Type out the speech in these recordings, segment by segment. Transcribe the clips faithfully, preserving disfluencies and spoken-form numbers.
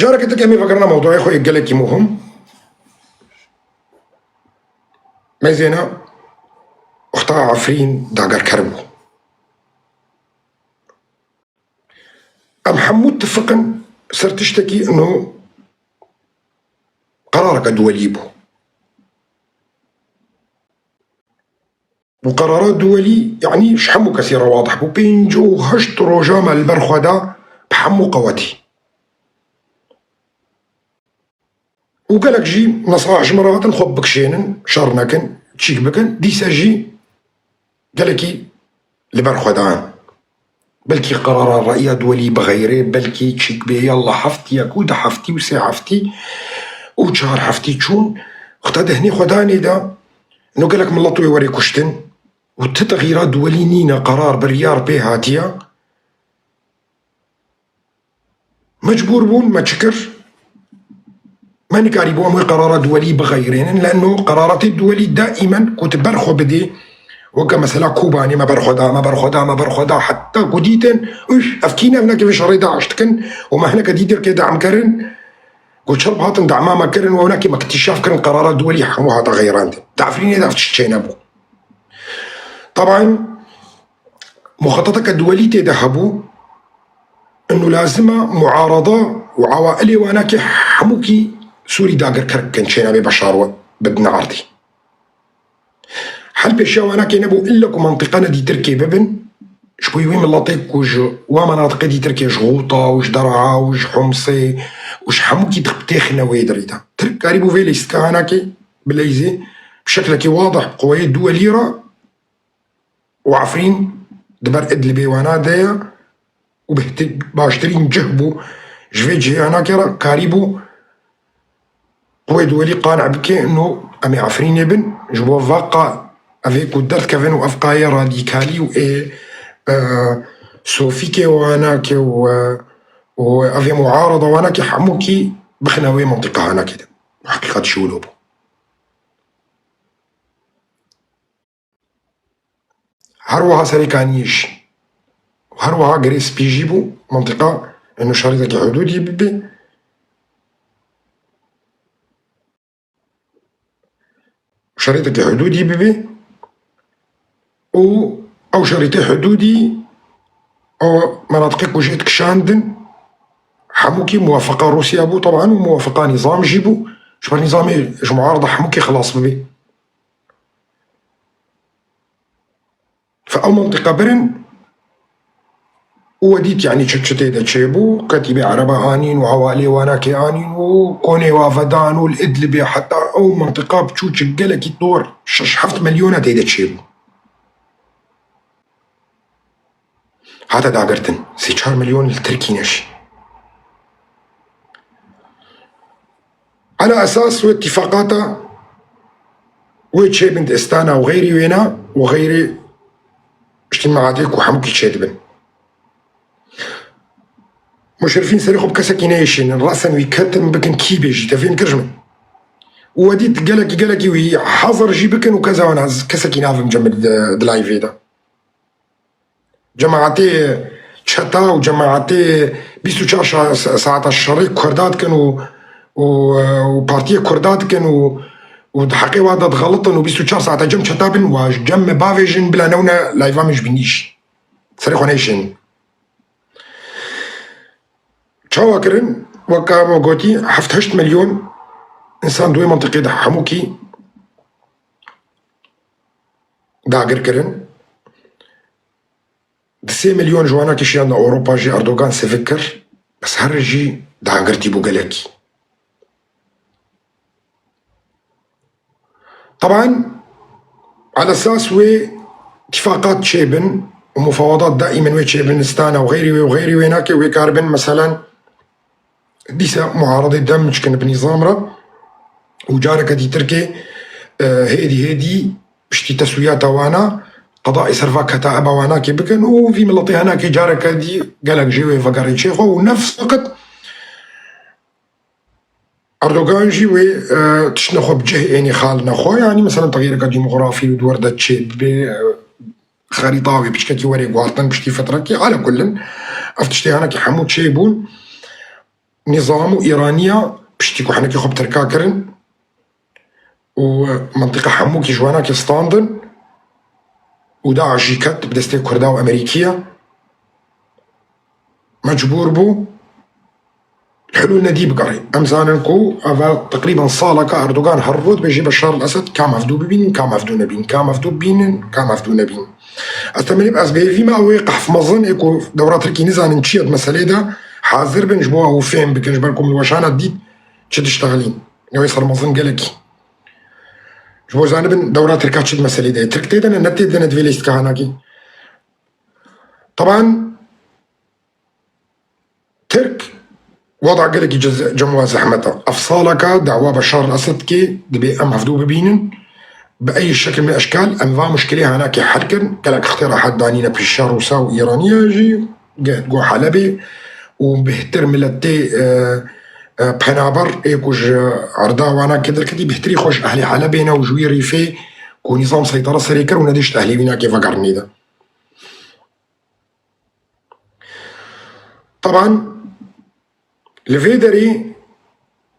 Careke din em ê vegerine mewdûyê xwe yê gelekî muhim. Mêzêna wexta Efrîn dagerker bû. Em hemû tifiqin ser tiştekî ino qerareke duwelî bû. Û qerara duwelî, yanî ji hemû kesî re wadih bû. Pêncî û heşt roja me li ber xwe da bi hemû qewetî. Û gelek jî nesah ji me re hatin xwe bikişênin, şer nekin, çîk bikin. Dîse jî gelekî li ber xwe dayin. Belkî qerara reya duwelî bixeyre, belkî çîk bê, yalla heftiyek û du heftî û sê heftî û çar heftî çûn, xwe te dehnê xwe danê de, no gelek milet wê were kuştin û ti texîra duwelî nîne, qerar, biryar pê hatiye. Mecbûr bûn, me çi kir? Me nikarîbû em wê qerara duwelî bixeyrênin, leno qeraratê duwelî daîmen ku tu ber xwe bidê, weke mesela Kobanê me ber xwe da, me ber xwe da, me ber xwe da, heta ku dîtin, ûf, ev kî ne, ev nake vê şerê DAIŞ dikin, û me hineke dî Tirkiyê de'm kirin, ku çerb hatin de'ma me kirin, û ew nake me iktîşaf kirin, qerara duwelî hemû hate xeyrandin. Di Efrînê de ev tişt çênebû. Teban, muxeteteke duwelî tê de hebû, inu lazim e muarada û ewailê wanakê hemûkî Sûrî dagirker bikin, çênabê beşar we bidine erdî. Hel pêşiya wanakê nebû ille ku mentiqane dî Tirkê bibin, ji bo wî miletê ku ji wa menatiqê dî Tirkê, ji Xûta û ji Der'a û ji Homsê û ji hemûkî têxine wê derî de. Tirk karîbû vê lîstika hanakê bileyzê, bi şeklekî wadih bi quweyê duwelî re û Efrîn di ber Idlibê wana de ye û bihtir-, baştirîn cih bû ji vê cihê hanakê re karîbû quwê duwelî qane bike, no em ê Efrînê bin, ji bo veqa evê ku derdikevin û ev qayê radîkalî û ê, e, sofîkê wanakê û, e, û evê muarada wanakê hemûkî bixine wê mentiqa hanakê de. Heqîqet ji wilo bû. Her wiha Serê Kaniyê jî. Her wiha Girê Spî jî bû, mentiqa, eno şerîtekî hudûdî bibe. Şerîtekî hudûdî bibe. Û ew şerîtê hudûdî, ew menatiqê ku jê dikişandin, hemûkî muwafeqa Rûsya bû, teban, û muwafeqa nîzam jî bû. Ji ber nîzamê ji muarada hemûkî xilas bibe. Fe ew mentiqa birin û we dît, yanî çi, çi tê de çêbû, Ketîbê Ereba anîn û hevalê wanakê anîn û konê wa vedan û li Idlibê heta ew mentiqa biçûçik gelekî dor şeş heft milyona tê de çêbû. Hate dagirtin. Sê çar milyon li Tirkî ne jî. Ala esas wê tîfaqata wê çêbin di Istana û xeyrî wêna û xeyrê îctîmaatê ku hemûkî çêdibin. Muşerifîn serê xwe bi kesekî neyêşînin, rasen wî ketin bikin kî bê jî, te fêm kir ji min. Û we dît gelekî, gelekî wî hazir jî bikin û keza wan ez kesekî navim cem di, di layvê de. Cemaetê çeta û cemaetê bîst û çar şa-, sa-, saeta şerê Kurda dikin û, û, û partiyê Kurda dikin û, û di heqê wan de dixelitin û bîst û çar saeta cem çeta bin, wa ji cem me bavêjin, bila newne layva min ji bînî jî. Serê xwe neyşên. Çawa kirin? Weka me gotî, heft heşt milyon însan di wê mentiqê de hemûkî dagir kirin. Di sê milyon ji wana kişiyan de Ewropa jî Erdogan sivik kir. Bes her jî dagirtî bû gelekî. Teban, ala esas wê tîfaqat çêbin û mufawadat daîmen wê çêbin, Istana û xeyrî wê û xeyrî wê nake wê karibin, meselen, dîsa muaredê dem çikin bi nîzam re û careke dî Tirkê, e, hêdî hêdî piştî teswiyata wana, qedayê ser va ketaeba wanakê bikin û vî miletê hinekê careke dî gelek jê wê vegerê çê xwe û nefs weqt Erdogan jî wê, e, tiştine xwe bi cih ênî xal nexwe, yanî meselen texyereke demografî û di wir de çê bibe, e, xerîta wê piçkekî were guhartin piştî fetrekê. Ala kullin, ev tiştê hinekî hemû çê bûn. nîzam û Îraniya piştî ku henekê xwe bi Tirka kirin û mintiqa hemûkî ji wanakê standin û DAIŞ jî ket bi destê Kurda û Amerîkiya, mecbûr bû hilûl nedî bigerê. Em zanin ku eva teqrîben saleka Erdogan her rû dibêje Beşar el-Esed, ka mevdû bibînin, ka mevdû nebîn, ka mevdû bibînin, ka mevdû nebîn. Ez temenî ez bêvî me ew ê qehf mezin ê ku dewra Tirkî nizanin çi ye di meselê de hazir bin ji bo ew fêm bikin, ji ber ku min weşana dît çi diştexilîn. Ew ê sermezin gelekî. Ji bo zanibin dewra Tirka çi di meselê de ye. Tirk tê de ne, ne tê de ne di vê lîstika hanakî. Teban Tirk wada gelekî cez-, cem wa zehmet e. Ev saleka dawa Beşar el-Esed dike, dibê em hevdû bibînin. Bi ey şekil min eşkal em va muşkilê hanakê hel kirin. Gelek xitê rehet danîne pîşa Rûsa û Îraniya jî, ge-, go Helebê û bêhtir miletê, e, e, penaber ê ku ji erda wanakê derketî bêhtirî xwe ji ehlê Helebê ne û ji wî rîfê ku nîzam seytara serê kir û nedişt ehlê wînakê vegerînê de. Teban li vê derê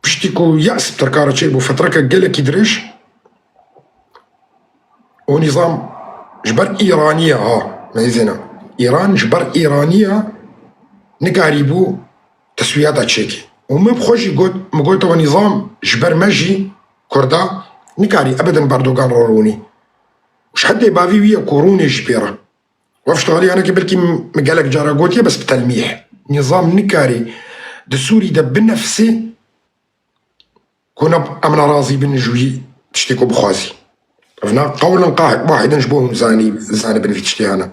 piştî ku ye's bi Tirka re çêbû fetreke gelekî dirêj, û nîzam ji ber Îraniya ha, meyzêna Îran ji ber Îraniya nikarîbû teswiyata çêkê. Û min bi xwe jî got, min got ew nîzam ji ber me jî Kurda nikarî ebeden bi Erdogan re rûnî. Û ji hetê bavî wî ye ku rûnê jî pê re. Wef şixalî yanekî belkî min gelek cara gotiye, bes bi telmîh. Nîzam nikarî di Sûrî de binefsê ku ne em nerazî bin ji wî tiştê ku bixwazî. Ev na qewlin qah-, wahidin ji bo hûn zanî, zanibin vî tiştê hene.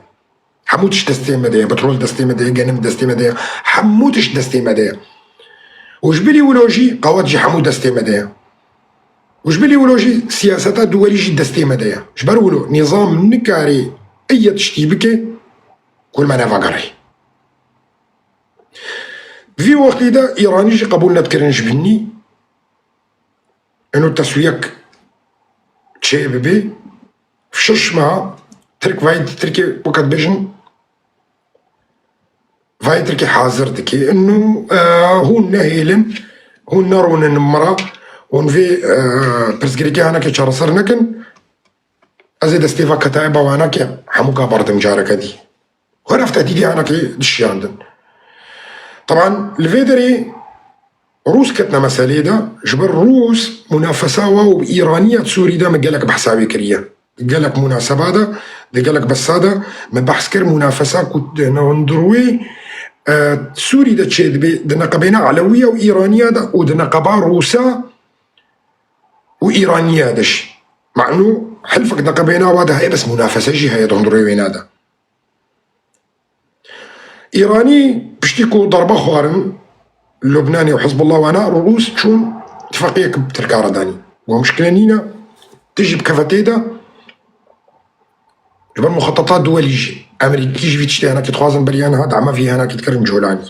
Hemû tişt destê me de ye, petrol destê me de ye, genim destê me de ye, hemû tişt destê me de ye. Û ji bilî wilo jî qewet jî hemû destê me de ye. Û ji bilî wilo jî siyaseta duwelî jî destê me de ye. Ji ber wilo nîzam nikarê eye tiştî bike ku li me nevegerê. Di vî wextî de Îranî jî qebûl nedikirin ji binî. Eno teswiyek çê bibe. Şeş meha Tirk vayê Tirkê weke dibêjin, vayê Tirkê hazir dike. Eno, e, hûn nehêlin, hûn nerûnin mira, hûn vê, e, pirsgirêkê hanekê çareser nekin. Ez ê destê va ketayê bawanakê hemû ka berdim careke dî. Her ev tehdîdê hanekê dişiyandin. Teban li vê derê Rûs ketine meselê de, ji ber Rûs munafesa wa û bi Îraniya Sûrî de min gelek behsa wê kiriye. Di gelek munaseba de, di gelek besa de min behs kir munafesa ku di hundirwê, e, Sûrî de çêdibe, di neqebêna Elewiya û Îraniya de û di neqeba Rûsa û Îraniya de jî. Manû hilfek neqebêna wa de heye, bes munafese jî heye di hundirwê wêna de. Îranî piştî ku darbe xwarin Lubnanê û Hizbullah wana, Rûs çûn tifaqiyek bi Tirka re danî. Got muşkile nîne, tu jî bikeve tê de, ji ber muxeteta duwelî jî, Amerîkî jî vî tiştê henekî dixwazin beriya niha dema vî henekî dikirin Colanî.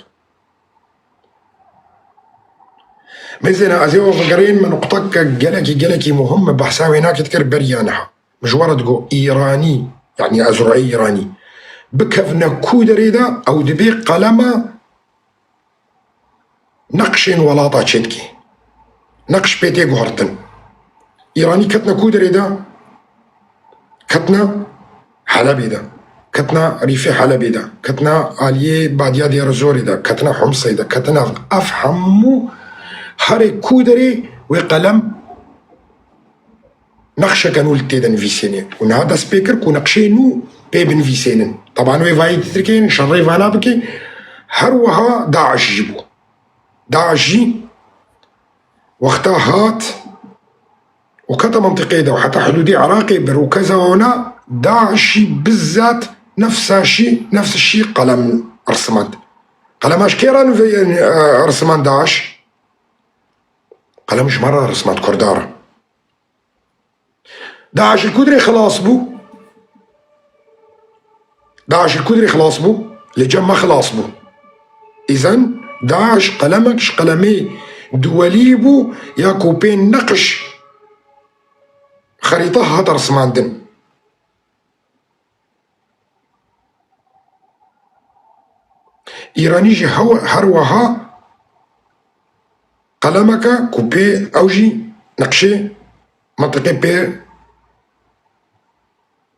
Mêzêne ez ê we vegerên me nuqteke gelekî, gelekî muhim me behsa wênakê dikir beriya niha. Min ji we re digot, Îranî, yanî ez rûyê Îranî, bikevne ku derê de ew dibê qelema neqşên welata çêdikê. Neqş pê tê guhertin. Îranî ketine ku derê de? Ketine Helebê de. Ketine rîfê Helebê de. Ketine aliyê Badiya Dêrizorê de. Ketine Humsê de. Ketine ev hemû herê ku derê wê qelem nexşeke nû li tê de nivîsênê. Û niha dest pê kir ku nexşê nû pê binivîsênin. Teban wê vayê di Tirkiyeyê şerê vana bike. Her wiha DAIŞ jî bû. DAIŞ jî wexta hat û kete mentiqê de û heta hudûdê Iraqê bir û keza wana DAIŞ jî bizzat nefsa şî, nefs şî qelem risimand. Qelema ji kê re nivê-, e, risimand DAIŞ? Qelem ji me re risimand Kurda re. DAIŞ li ku derê xilas bû? DAIŞ li ku derê xilas bû? Li cem me xilas bû. Îzen DAIŞ qelemek ji qelemê duwelî bû ya ku pê neqş xerîta hate risimandin. Îranî jî hew-, her wiha Qelemeke ku pê ew jî neqşê mentiqê pê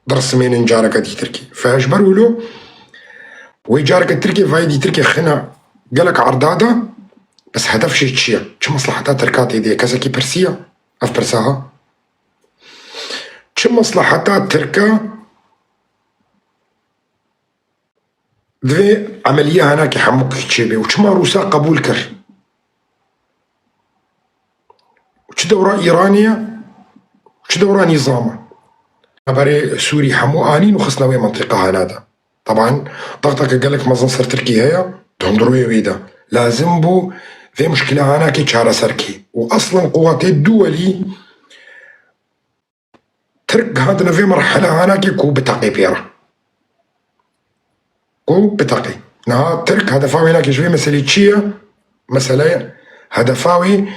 dirisimênin careke dî Tirkî. Fe ji ber wilo wê careke Tirkê vayê dî Tirkê xine gelek erda de, bes hedef jê çi ye? Çi mesleheta Tirka tê de ye? Kesekî pirsiye ev pirsa ha? Çi mesleheta Tirka divê emeliya henakê hemûkî çêbe û çima Rûsa qebûl kir? Û çi dewra Îranê ye, çi dewra nîzam e? Berê Sûrî hemû anîn û xistine wê mentiqa hena de. Teban, dexteke gelek mezin ser Tirkî heye, di hundirûyê wê de. Lazim bû vê muşkila hanakê çareser kê. Û eslen quwetê duwelî Tirk hatine vê merhela hanakê ku biteqê pê re. Ku biteqê. Niha Tirk hedefa wê nake ji vê meselê çi ye? Mesele hedefa wê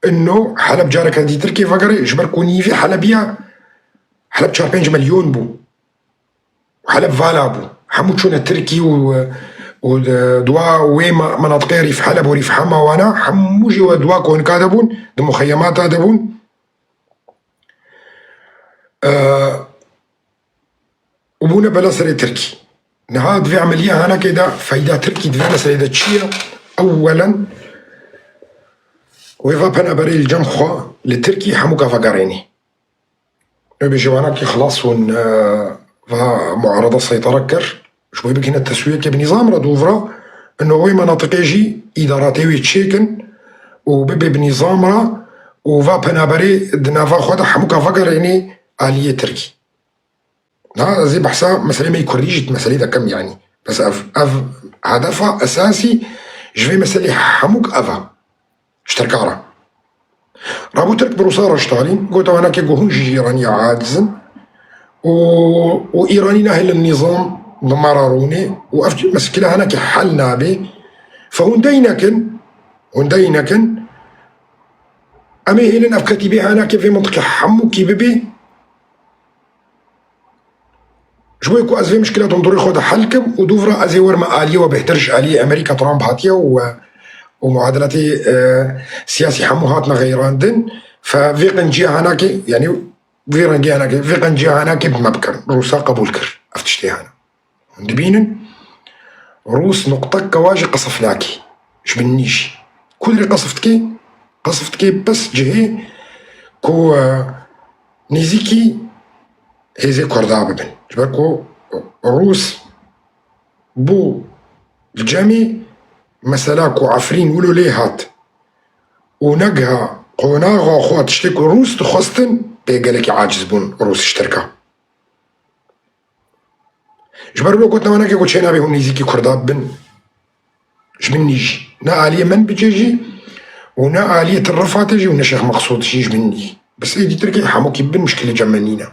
ino Heleb careke dî Tirkê vegerê, ji ber ku nîvî Helebiya Heleb çar pênc milyon bû. Heleb vala bû. Hemû çûne Tirkî û, û di, dua wê ma-, menatiqê Rîf Heleb û Rîf Hema wana, hemû jî we dua konika de bûn, di muxeyemata de bûn. Eee, û bûne bela serê Tirkî. Niha di vê emeliya hanakê de feyda Tirkî di vê meselê de çi ye? Ewwelen, wê va penaberê li cem xwe li Tirkî hemûka vegerênê. Wê bêje wanakî xilas hûn, e, va muarada seytara kir. Ji bo bikine teswiyeke bi nîzam re dûvra, ino wê menatiqê jî îdaratê wê çêkin û bibe bi nîzam re û va penaberê di nava xwe de hemûka vegerênê aliyê Tirkî. Ha, ez ê behsa meselê me yê Kurdî jî di meselê de kim, yanî. Bes ev, ev hedefa esasî ji vê meselê hemûk ev e. Ji Tirka re. Rabû Tirk bi Rûsa re ji talîn, gote wanakê ku hûn jî ji Îranî aciz in û, û Îranî nahêlin nîzam bi me re rûnê û ev meskile hanakê hel nabe. Fe hûn dey nekin, hûn dey nekin, em ê hêlin ev ketîbê hanakê vê mintiqê hemûkî bibê. Ji bo ku ez vê mişkila di hundirê xwe de hel kim û dûv re ez ê werime aliyê we bêhtir ji aliyê Amerîka Trump hatiye û, û muadelatê, e, siyasî hemû hatine xeyrandin. Fe vê qenciya hanakê, yanî vê rengê hanakê, vê qenciya hanakê bi me bikirin. Rûsa qebûl kir ev tiştê hene. Hûn dibînin, Rûs nuqtek kewa jî qesif nake. Ji bin nî jî. Ku dirê qesif dike? Qesif dike bes cihê ku, e, nêzîkî hêzê Kurda bibin. Ji ber ku Rûs bû li cemê mesela ku Efrîn wilo lê hat û negiha qonaxa xwe tiştê ku Rûs dixwestin pê gelekî aciz bûn Rûs ji Tirka. Ji ber wilo gotina wanakê ku çênabê hûn nêzîkî Kurda bibin. Ji min nî jî. Ne aliyê min bicê jî û ne aliyê Til Rifatê jî û ne Şêx Meqsûd jî ji min nî. Bes êdî Tirkê hemûkî bibin mişkilê cem me nîne.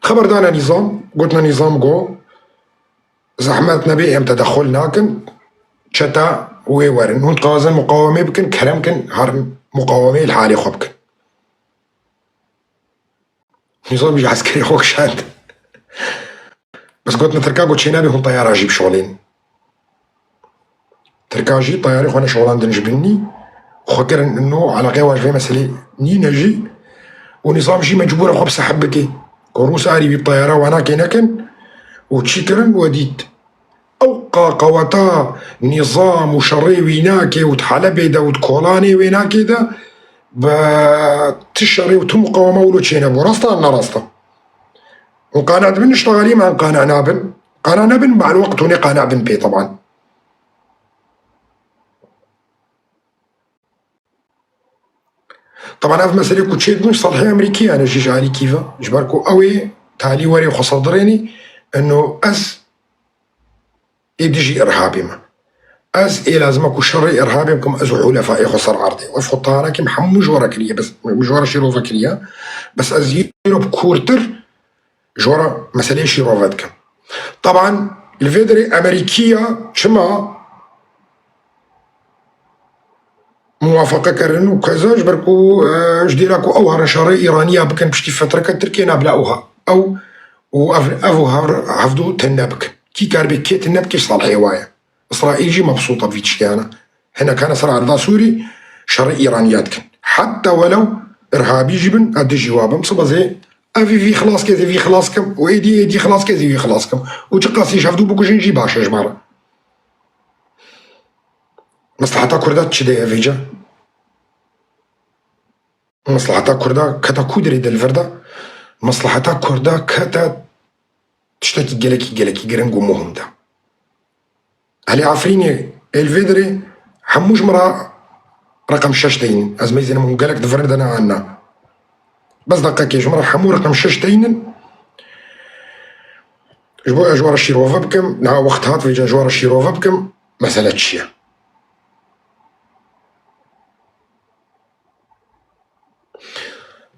Xeberdana nîzam, gotina nîzam go, zehmet nebe em tedexul nakin, çeta wê werin. Hûn dixwazin muqawemê bikin, kerem kin, herin muqawemê li halê xwe bikin. Nîzam jî eskerê xwe kişand. Bes gotin Tirka ku çênabê hûn teyara jî bişolên. Tirka jî teyarê xwe neşolandin ji bin nî. Xwe kirin ino eleqê wan ji vê meselê nîne jî. Û nîzam jî mecbûr e xwe bi sehib bike. Ku Rûs arî wî bi teyara wanakê nekin. Û çi kirin we dît. Ew qaqeweta nîzam û şerê wî nake û di Helebê de û di kolanê wê nake de bi ti şerê û ti muqawema wilo çênebû. Rast e an ne rast e? Hûn qane dibin ji tealî me, em qane nabin. Qane nebin, me elweqt hûn ê qane bin pê teban. Teban ev meselê ku çêdibûn salhê Amerîkî ye, ne jî ji alîkî ve. Ji ber ku ew ê talî werê xwe serdirênî, eno ez ê dijî îrhabê me. Ez ê lazim e ku şerê îrhabê bikim, ez û hulefayê xwe ser erdê. Ev xwe tarekê min hemû ji we re kiriye, bes ji we re şîrove kiriye. Bes ez îro bi kûrtir ji we re meseleyê şîrove dikim. Teban li vê derê Amerîkiya çima muwafeqe kirin û keza ji ber ku, e, ji dêra ku ew herin şerê Îraniya bikin piştî fetreke Tirkiye nabla ew ha-, ew û ev, ev û hev-, hevdu tune bikin. Kî karibê kê tune bike salhê wa ye. Îsraîl jî mebsût e vî tiştê hene. Hinek hene ser erda Sûrî şerê Îraniya dikin. Heta welew irhabî jî bin, ez dijî wa bim, sibe zê ev vî xilas ke, zê vî xilas kim û êdî, êdî xilas ke, zê vî xilas kim. Û çiqas jî hevdû bikujin jî baş e ji me re. Mesleheta Kurda çi de ye vêca? Mesleheta Kurda kete ku derê de li vir de? Mesleheta Kurda kete tiştekî gelekî, gelekî giring û muhim de. Ehlê Efrînê ê li vê derê hemû ji min re reqem şeş deynin. Ez meyzînim hûn gelek di vir de ne an na. Bes deqekê ji min re hemû reqem şeş deynin. Ji bo ez ji we re şîrove bikim, niha wext hat vêca ez ji we re şîrove bikim, mesele çi ye?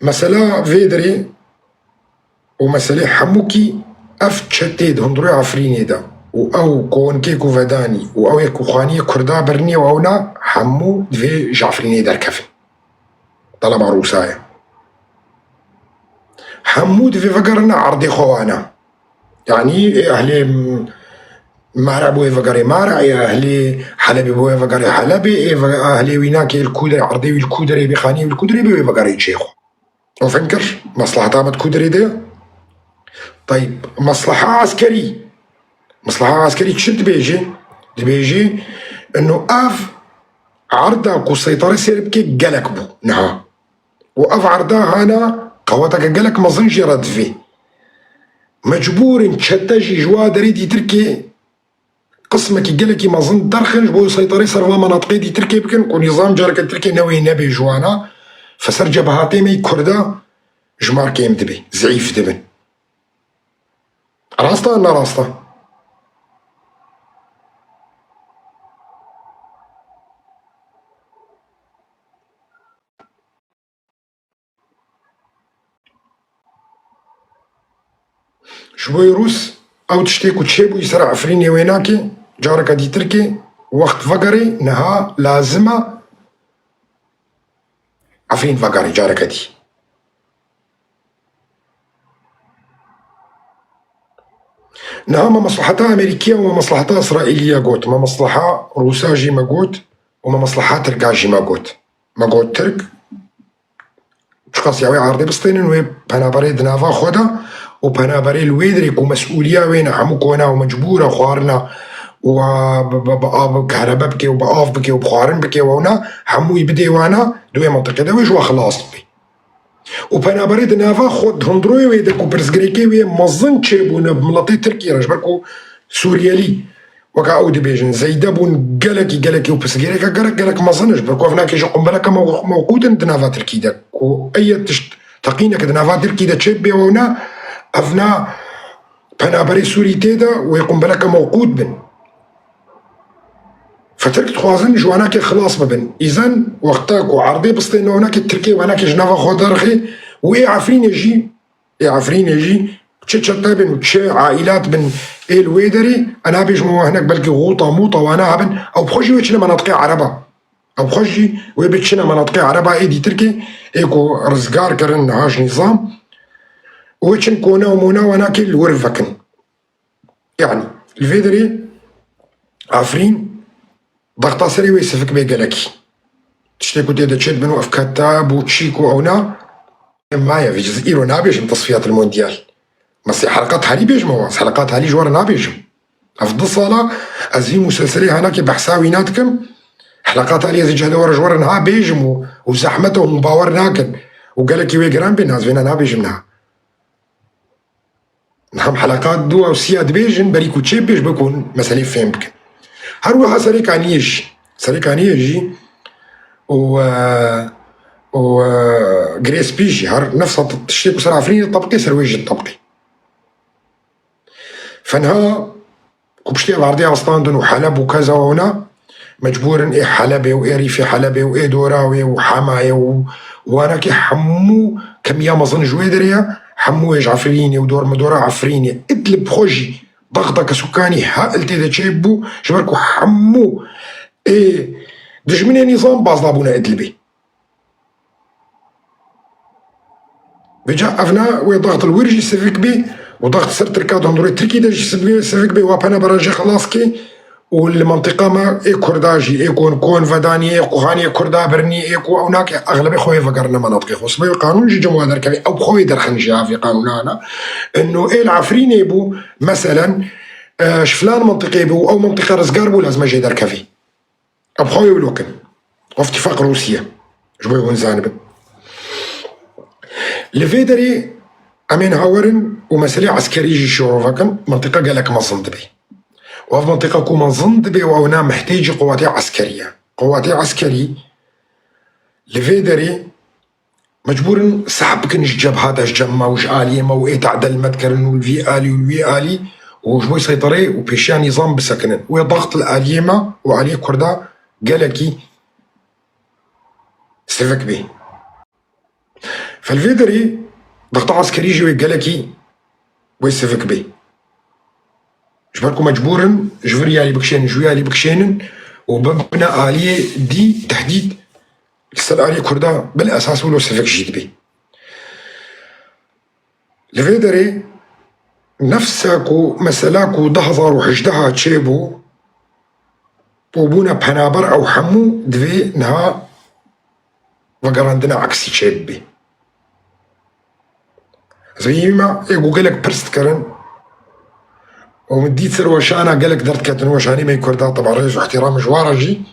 Mesela vê derê û meselê hemûkî ev çetê di hundirê Efrînê de û ew konkê ku vedanî û ew yê ku xaniyê Kurda birnî û ewna hemû divê ji Efrînê derkevin. Taleba Rûsa ye. Hemû divê vegerine erdê xwe wana. Yanî, ê ehlê Mara bûye vegerê Mara, ê ehlê Helebê bûye vegerê Helebê, ê ve-, ehlê wî nakê li kû derê, erdê wî li kû derê, bê xaniyê wî li kû derê, bê wê vegerê çê xwe. Û fem kir, mesleheta me di kû derê de ye? Tayib, mesleha eskerî. Mesleha eskerî çi dibêje? Dibêje, ino ev erda ku seytare sêr bike gelek bû niha. Û ev erda hana qeweteke gelek mezin jê re divê. Mecbûr in çete jî ji wa derê dîtirkê qismekî gelekî mezin derxin ji bo seytarê ser va menatiqê dîtirkê bikin ku nîzam careke tirkê newê nebe ji wana. Feser cebehatê me yî Kurda ji mar kêm dibe, zeîf dibin. Rast e, ne rast e? Ji bo Rûs ew tiştê ku çêbûyî ser Efrînê wê nake, careke dîtirkê wext vegerê, niha lazim e Efrîn vegerê careke dî. Niha me mesleheta Amerîkiya û me mesleheta Îsraîliya got, me mesleha Rûsa jî me got û me mesleha Tirka jî me got. Me got Tirk, çiqas ya wê erdê bistênin, wê penaberê di nava xwe de û penaberê li wê derê ku mesûliya wê ne, hemû kona û mecbûr e xwarina û a, bi, bi, bi av, bi kerebe bike û bi av bike û bi xwarin bike û ewna, hemûyî bidê wana, di wê mintiqê de wê ji we xilas bibe. Û penaberê di nava xwe, di hundirê wê de ku pirsgirêkê wê mezin çêbûne bi miletê Tirkiyê re, ji ber ku Sûriyelî, weke ew dibêjin, zeyde bûn gelekî, gelekî û pirsgirêke gelek, gelek mezin e, ji ber ku ev nake ji qumbeleke mew-, mewqût in di nava Tirkî de, ku eye tişt teqîneke di nava Tirkî de çêbibe û ewna, evna penaberê Sûrî tê de wê qumbeleke mewqût bin. Fetirk dixwazin ji wanakê xilas bibin. Îzen wexta ku erdê bistêne wanakê Tirkê wanakê ji nava xwe derxê û ê Efrînê jî, ê Efrînê jî çi çete bin û çi aîlat bin ê li wê derê, e nabêjim we hinek belkî xûta mûta wana hebin, ew bi xwe jî wê çine menatiqê Ereba. Ew bi xwe jî wê bi çine menatiqê Ereba ê dîtirkê ê ku rizgar kirin niha ji nîzam û wê çin kona û mona wanakê li wir vekin. Yanî, li vê derê Efrîn daxta serê wê sivik bê gelekî. Tiştê ku tê de çêdibin û ev keta bû çî ku ewna, maye vê cizî îro nabêjim tasfiyat el mondial. Mesê heleqat halî bêjim ewa, heleqat halî ji we re nabêjim. Ev du sala ez vî muselselê hanakê behsa wî nadikim. Heleqat halî ez ê cihde we re ji we re niha bêjim û, û zehmet e û hûn bawer nakin. Û gelekî wê giran bê, ez vêna nabêjim niha. Niha em heleqat du ew siya dibêjin, berî ku çê bêj, bikun meselê fêm bikin. Her wiha serê kaniyê jî, serê kaniyê jî û, e, û, e, Girêspî jî her nefsa t-, tiştê ku ser Efrînê tebiqê ser wê jî tebiqê. Fenha ku piştî ev erdê astandin û Heleb û Keza û ewna, mecbûr in ê Helebê û ê Rîfê Helebê û ê Dora wê û Hemayê û wanakê hemû kemiya mezin ji wê derê ye, hemû ê ji Efrînê û dormedora Efrînê, Idlib xwe jî daxteke sûkanî ha il tê de çêbû, ji ber ku hemû ê dijminê nîzam baz dabûne Idlibê. Vêca evna wê daxt li wir jî sivik bî û daxt ser Tirka di hundirê Tirkî de jî sivik, sivik bê, wa pena beraje xelas kê û li mentiqa me ê Kurda jî, ê ku hûn kon vedanî, ê ku haniyê Kurda birnî, ê ku ew nake, exlebê xwe yê vegerine menatiqê xwe. Sibê wê qanûn jî cem wa derkeve, ew bi xwe yê derxin jî havê qanûnana. Ino ê li Efrînê bû, meselen, e, ji filan mentiqê bû, ew mentiqe rizgar bû, lazim e jê derkevî. Ev xwe wilo kin. Ev tifaq Rûsye. Ji bo hûn zanibin. Li vê derê em ên hawerin û meselê eskerî jî şîrove kin, mentiqa gelek mezin dibe. Û ev mentiqa ku mezin dibe û ew na mihtêcî qewatê eskerî ye. Qewatê eskerî li vê derê mecbûr in sehb bikin ji cebhata, ji cem me û ji aliyê me û ê tadel me dikirin û li vî alî û li wî alî û ji bo seyterê û pêşiya nîzam bisekinin. Wê daxt li aliyê me û aliyê Kurda gelekî sivik bê. Fe li vê derê daxta eskerî jî wê gelekî wê sivik bê. Ji ber ku mecbûr in ji vir alî bikişênin, ji wî alî bikişênin û bibine aliyê dî tehdîd. Li ser alî Kurda bil esas wilo sivik jî dibê. Li vê derê nefsa ku mesela ku du hezar û hejdeh çêbû û bûne penaber ew hemû divê niha vegerandina eksî çêbibe. Ez vê me ê ku gelek pirs dikirin û min dît ser weşana gelek derdiketin, weşanê me Kurda, teba rêz û ihtiram ji wa re jî,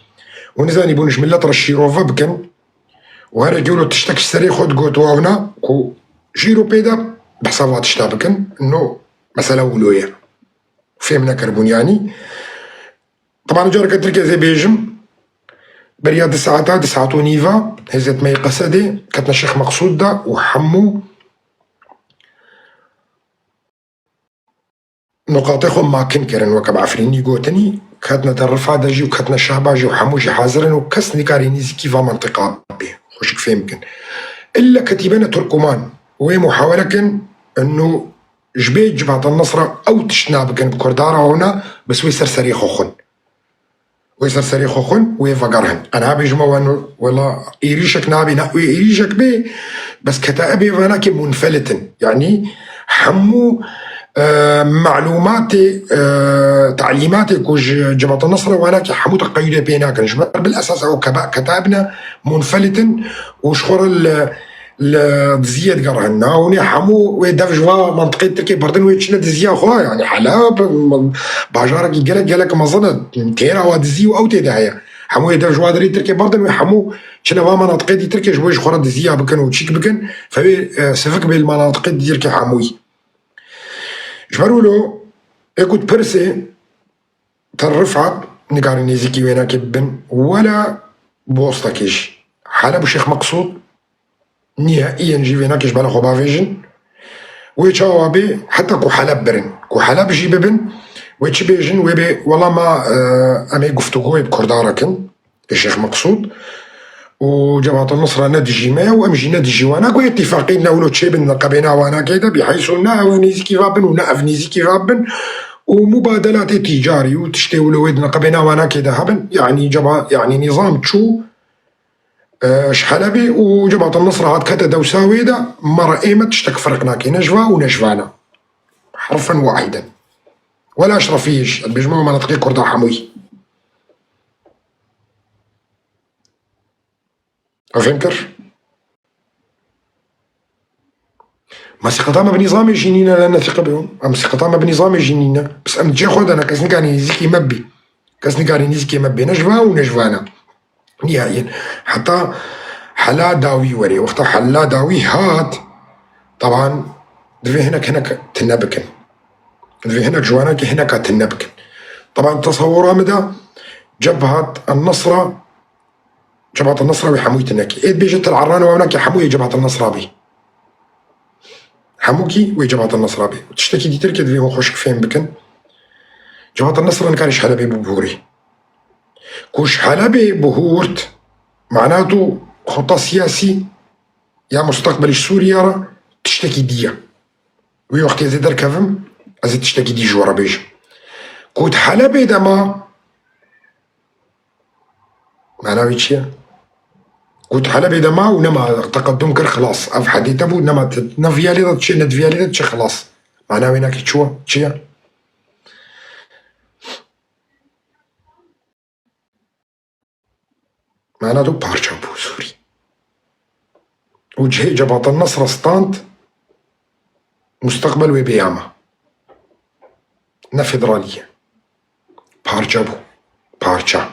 û nizanî bûn ji millet re şîrove bikin û her yekê wilo tiştek ji serê xwe digot û ew na ku jîro pê de behsa va tişta bikin. No, mesela wilo ye. Fêm nekiribûn yanî. Teban careke Tirkiyê ez ê bêjim, beriya du saeta, du saet û nîva hêzê me yê Qesedê ketine Şêx Meqsûd de û hemû nuqatê xwe makin kirin, weke bi Efrînî gotinî, ketine Tel Rifa de jî û ketine Şehba jî û hemû jî hazir in û kes nikarî nêzîkî va mentiqa bê. Xweşik fêm bikin. Îlle ketîbene Turkuman wê muhawele kin, ino ji bê Cibata Nisra ew tişt nabikin bi Kurdara hona, bes wê ser serê xwe xwin. Wê ser serê xwe xwin, wê vegerhin. Qe niha bêjime wan, wela êrîşek nabê, na wê êrîşek bê, bes ketaibê vanakê munfelit in. Yanî hemû, e, malûmatê, e, talîmatê ku ji Cibata Nisra wanakê hemû teqeyûdê pê nakin. Ji ber bil esas ew keba-, ketaib ne munfelit in û ji xwe re li li diziyê digerhin. Na hûnê hemû wê dev ji va mentiqê Tirkê berdin, wê çine diziya xwe, yanî Heleb, bajarekî gelek, gelek mezin e, têra wa dizî û ew tê de heye. Hemû wê dev ji wa derê Tirkê berdin, wê hemû çine va menatiqê dî Tirkê ji bo ji xwe re diziya bikin û çîk bikin, fe wê, e, sivik bê li menatiqê dî Tirkê hemûyî. Ji ber wilo, ê ku dipirsê, Tel Rifat, nikarî nêzîkî wênakê bibin, wela bostekê jî. Heleb û Şêx Meqsûd, nihaiyen jî wênakê ji bela xwe bavêjin. Wê çawa bê, heta ku Heleb birin. Ku Heleb jî bibin, wê çi bêjin, wê bê, wela ma, e, em ê guftûgoyê bi Kurda re kin, ê Şêx Meqsûd û Cebheta Nusra ne dijî me ye û em jî ne dijî wan e. Ku îtîfaqî ne wilo çêbin di neqebêna wanakê de, bîheyso ne ew nêzîkî va bin û ne ev nêzîkî va bin û mubadelatê tîcarî û tiştê wilo wê di neqebêna wanakê de hebin. Yanî ceba-, yanî nîzam çû, e, ji Helebê û Cebheta Nusra hat kete dewsa wê de, me re ê me tiştek ferq nake, ne ji va û ne ji va ne. Herfen wahiden. Wela Eşrefiyê jî, ez dibêjim ew menatiqê Kurda hemûyî. Ev fêm kir. Ma sîqeta me bi nîzamê jî nîne, la ne sîqe bibin. Em sîqeta me bi nîzamê jî nîne. Bes em di cê xwe de ne, kes nikane nêzîkî me bî. Kes nikane nêzîkî me bê. Ne ji va û ne ji va ne. Nihayên. Heta hela dawî were. Wexta hela dawî hat, teban divê hinek, hinek tune bikin. Divê hinek ji wanakê hineka tune bikin. Teban tesewura min de Cebhat el-Nusra, Cebhat el-Nusra wê hemûyî tune kî. Ê dibêje Tel Erran û ewnakî hemû yê Cebhat el-Nusra bî. Hemûkî wê Cebhat el-Nusra bê. Û tiştekî dîtir kê divê hûn xweşik fêm bikin. Cebhat el-Nusra nikare ji Helebê bibûrê. Ku ji Helebê bihûrt, mana tu xeta siyasî ya mustaqbelî Sûriye re tiştekî dî ye. Wî wextê ez ê derkevim, ez ê tiştekî dî ji we re bêjim. Ku di Helebê de ma, mana wî çi ye? Ku di Helebê de ma û nema teqedum kir, xilas. Ev hedîte bû, nema te-, ne viyalê de çi, ne di viyalê de çi, xilas. Mana wê nakî çi ye? Çi ye? Mana do parça bû Sûrî. Û cihê Cebheta Nesra stand, musteqbel wê bêyama. Ne federalî ye. Parça bû. Parça.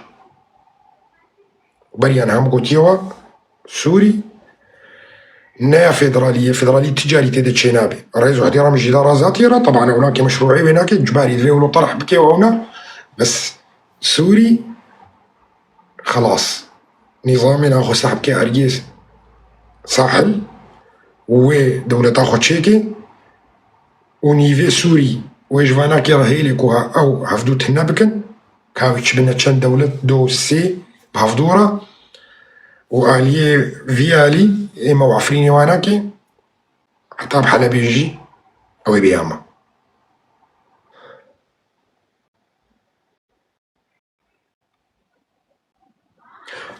Beriyan hem gotiye we Sûrî ne ya federalî ye. Federalî ticarî tê de çênabe. Rêz û ihtiram jî da razatiye re. Taban ewna ke meşrûê wê nake. Cibarî divê wilo terh bike û ewna. Bes Sûrî xelas. Nîzamê naxwe sehbke ergê sahil û wê dewleta xwe çêke û nîvê Sûrî wê ji vanakê re hêlê ku ha ew hevdû tune bikin, ka ew çi bine çend dewlet do sê bi hevdû re û aliyê vî alî ême û Efrînê wanakê heta bi Helebê jî ew ê bêyama.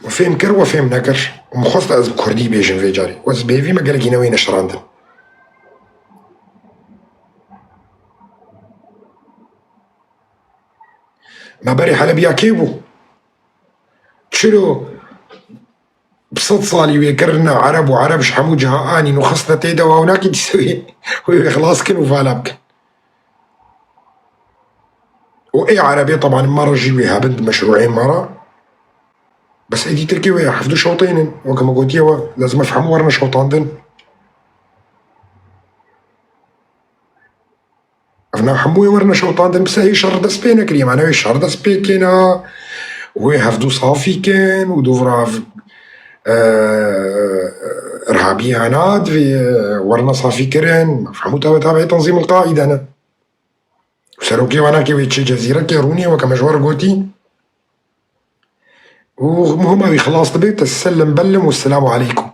We fêm kir, we fêm nekir. Û min xwest ez bi kurdî bêjim vê carê. We ez bi hêvî me gelekî newê neşirandin. Me berê Helebiya kê bû? Çilo bi sed salî wê kirine Ereb û Ereb ji hemû ciha anîn û xistine tê de û ew nakî dîse wê, wê, wê xilas kin û vala bikin. û ê Erebê teban me re jî wê hebin di meşrûeyên me re. Bes êdî Tirkê wê hevdu şewtênin. Weke me gotiye we, lazim e hemû werine şewtandin. Ev na hemû ê werine şewtandin, bise hê şer dest pê nekiriye. Mane wê şer dest pê kêna, wê hevdu safî kin û dûvra ev, e, irhabiyana divê werine safî kirin. Hemû tabe tabe Tenzîm El-Qaîde ne. Serokê wanakê wê çi Cezîrekê rûnî weke me ji we re gotî. Û muhima wî xilas dibe, tesellem bellim û selamu aleykum.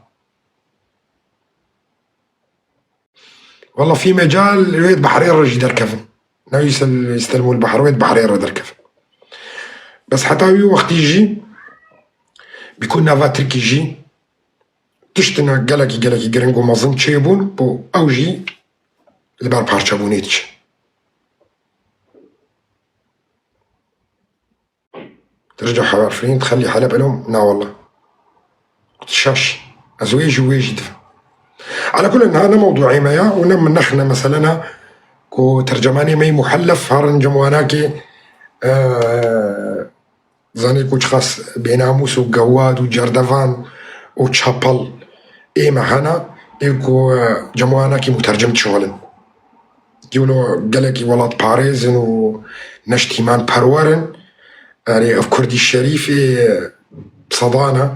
Walla fî mecal wê di behrê re jî derkevin. Newî sel-, stelmûl behr wê di behrê re derkevin. Bes heta wî wextî jî bi ku nava Tirkî jî tiştine gelekî, gelekî giring û mezin çêbûn, ku ew jî li ber parçebûnê diçe. Tirca Efrîn, tixelî Heleb elom, na walla. Şaş. Ez wê jî wê jî divim. Ala kulin, ha ne mewduê me ya û ne min nexne meselena ku tercemanê me yî muhellef harin cemwanakê, e, Zanê ku çiqas bênamûs û gewad û cerdevan û çapel ê me hene, ê ku, e, cem wanakî mutercim dişixulin. Wilo gelekî welatparêz in û neştîman perwer in. Erê, ev kurdî şerîf ê sedan e.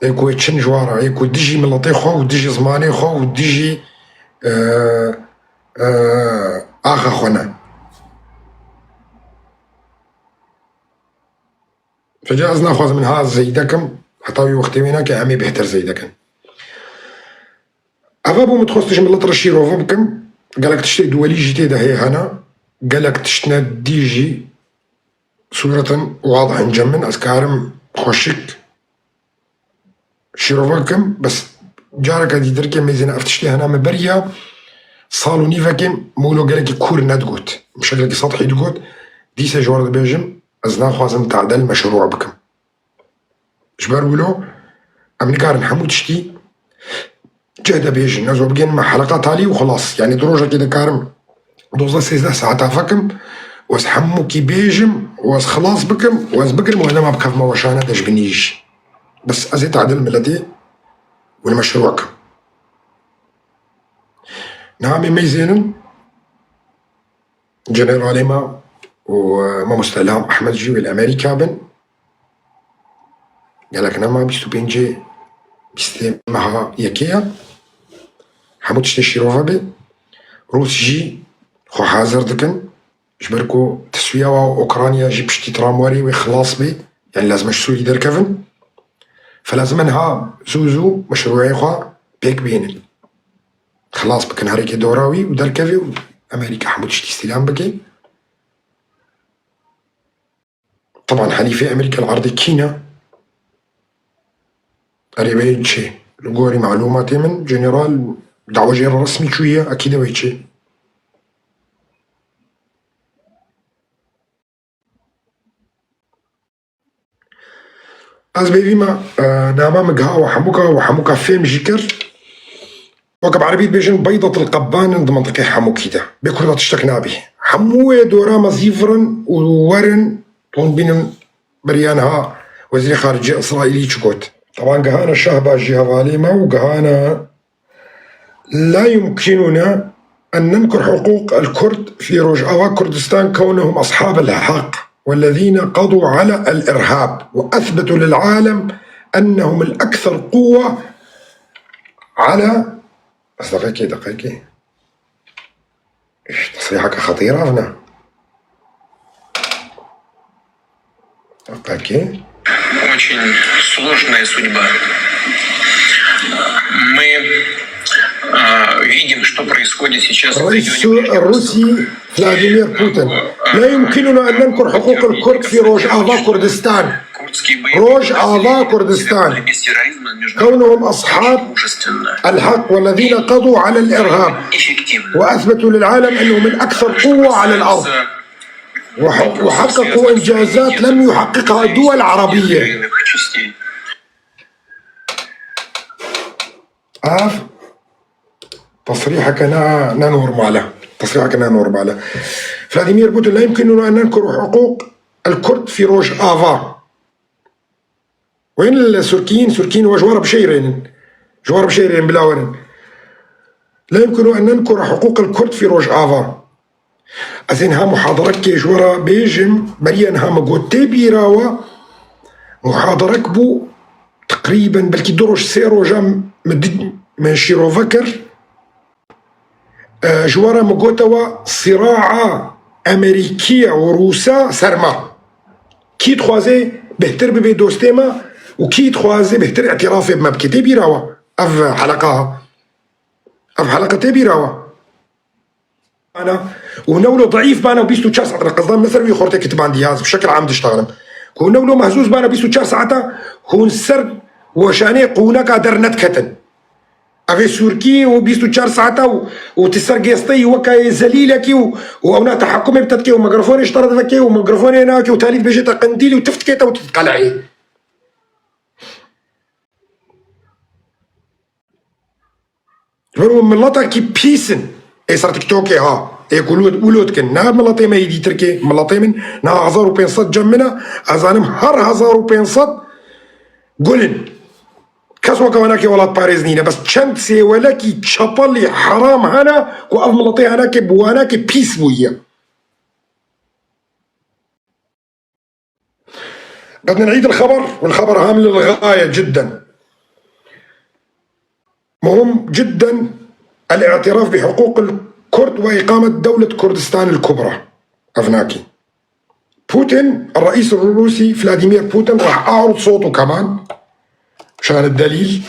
Ê ku ê çin ji wan re, ê ku dijî miletê xwe û dijî zimanê xwe û dijî, e, e, axa xwe ne. Fêca ez naxwazim min ha zeyde kim, heta wî wextê wê nake em ê bêhtir zeyde kin. Eva bû min dixwest ji milet re şîrove bikim, gelek tiştê duwelî jî tê de hê hene, gelek tiştine dî jî sûretin wadih in cem min, ez karim xweşik şîrove bikim, bes careke dîtir ke mêzêne ev tiştê hene me beriya sal û nîvekê mûlo gelekî kûr nedigot. Bi şeklekî sethî digot, dîse ji we re dibêjim, ez naxwazim tadel meşrû bikim. Ji ber wilo em nikarin hemû tiştî cih de bêjin. Ez we bigihînim heleqa talî û xilas. Yanî di rojekê dikarim dozdeh sêzdeh saeta vekim û ez hemûkî bêjim û ez xilas bikim û ez bigirim û ez dema bikevime weşane de ji binî jî. Bes ez ê tadil miletê wê meşrû kim. Niha em ê meyzênin Generalê me û, e, Mamoste Elham Ehmed jî wê li Amerîka bin. Gelek nema bîst û pêncê, bîstê meha yekê ye. Hemû tiştê şîrove bê. Rûs jî xwe hazir dikin. Ji ber ku tiswiya wa Ukrayna jî piştî tramwerê wê xilas bê. Yani lazim e ji Sûrî derkevin. Felazim e niha zû zû meşrûyê xwe pêk bînin. Xilas bikin herêkê dora wî û derkevê û Amerîka hemû tiştî îstîlam bike. Teban helîfê Amerîka li erdê kî ne? Erê wê çê? Li gorî malûmatê min, general dawa jê re resmî çûye, ekîd e wê çê. Ez bêvî me, e, nama min giha we hemûka, we hemûka fêm jî kir. Weke bi erebî dibêjin, beydatil qebbanin di mintaqê hemûkî de. Bê kurda tiştek nabî. Hemû wê dora me zîvirin û werin, ton bînin beriya niha Wezîrê Xaricê Îsraîlî çi got. Teban gihane Şehbaz jî hevalê me û gihane لا يمكننا أن ننكر حقوق الكرد في روجافا كردستان كونهم أصحاب الحق والذين قضوا على الإرهاب وأثبتوا للعالم أنهم الأكثر قوة على بس دقيقة، دقيقة. إيش تصريحك خطير هنا. Окей. Очень сложная судьба. Мы, а, видим, что происходит сейчас в регионе Ближнего Востока. الروسي فلاديمير بوتين: لا يمكننا أن ننكر حقوق الكرد في روجافا كردستان. روجافا كردستان. كونهم أصحاب الحق والذين قضوا على الإرهاب وأثبتوا للعالم أنهم الأكثر قوة على الأرض. وح-، وحققوا إنجازات لم يحققها دول عربية. Ev تصريحك ne, ne normal e. تصريحك ne normal e. فلاديمير بوتين: لا يمكننا أن ننكر حقوق الكرد في روجافا. وين السوركيين؟ سوركيين وجوارة بشيرين. جوارة بشيرين بلا ورن. لا يمكن أن ننكر حقوق الكرد في روجافا. Ez ê niha muhadarekê ji we re bêjim, beriya niha min got tê bîra we, muhadarek bû, teqrîben belkî du roj, sê roja min di-, min şîrove kir. E, ji we re min gote we, siraa Amerîkiya û Rûsa ser me. Kî dixwaze bêhtir bibe dostê me û kî dixwaze bêhtir îtirafê bi me bike. Tê bîra we ev heleqa? Ev heleqa tê bîra we? Ana, û newlo deîf bana û bîst û çar saet re qezdan min ser wî xortê kitibandî ya, ez bi şekil am diştaxlim. Ku newlo mehzûz bana bîst û çar saeta hûn ser weşanê qûneka dernediketin. Ev ê sûrkî û bîst û çar saeta û, û ti ser gêsteyî weke yê zelîlekî û, û ewna tehekumê bi te dike û mikrofonê ji te re diveke û mikrofonê nake û talî dibêje te qendîlî û tif dike te û tu diqeleyê. Ji ber û miletekî pîs in. Ê ser TikTokê ha. Ê ku lût, û lût dikin. Ne miletê me yê dîtirkê, miletê min. Niha hezar û pênc sed cem min e. Ez zanim her hezar û pênc sed gul in. Kes weke wanakê welatparêz nîne. Bes çend sêwelekî çepelî heram hene ku ev miletê henekê bi wanakê pîs bûyiye. بدنا نعيد الخبر، والخبر هام للغاية جدًا. مهم جدًا الاعتراف بحقوق الكرد وإقامة دولة كردستان الكبرى. أفناكي. بوتين، الرئيس الروسي فلاديمير بوتين راح أعرض صوته كمان عشان الدليل.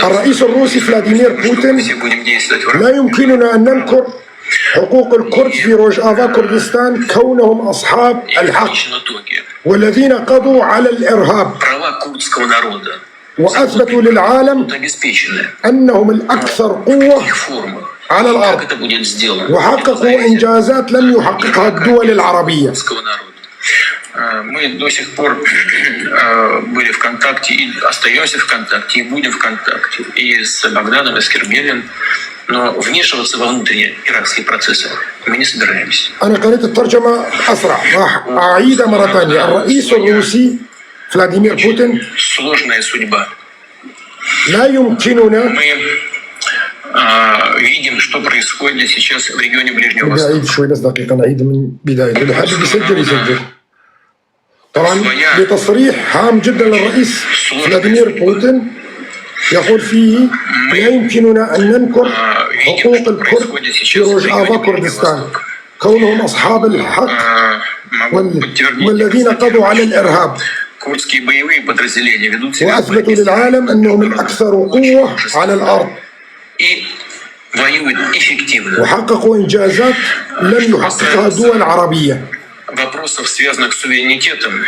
الرئيس الروسي فلاديمير بوتين: لا يمكننا أن ننكر حقوق الكرد في روجافا كردستان كونهم أصحاب الحق والذين قضوا على الإرهاب وأثبتوا للعالم أنهم الأكثر قوة على الأرض وحققوا إنجازات لم يحققها الدول العربية. Э, мы до сих пор, э, были в контакте и остаёмся в контакте, и будем в контакте и с Богданом, и с Кербелем, но вмешиваться во внутренние иракские процессы мы не собираемся. أنا قريت الترجمة أسرع، راح أعيدها مرة ثانية. الرئيس الروسي فلاديمير بوتين: لا يمكننا Мы, а, видим, что происходит сейчас в регионе Ближнего Востока. بدي أعيد شوي بس دقيقة، نعيد من بداية. اللي حابب يسجل يسجل. طبعًا بتصريح هام جدًا للرئيس فلاديمير بوتين يقول فيه: لا يمكننا أن ننكر حقوق الكرد في روجافا كردستان كونهم أصحاب الحق وال-، والذين قضوا على الإرهاب وأثبتوا للعالم أنهم الأكثر قوة على الأرض وحققوا إنجازات لم يحققها دول عربية. Вопросов, связанных с суверенитетом.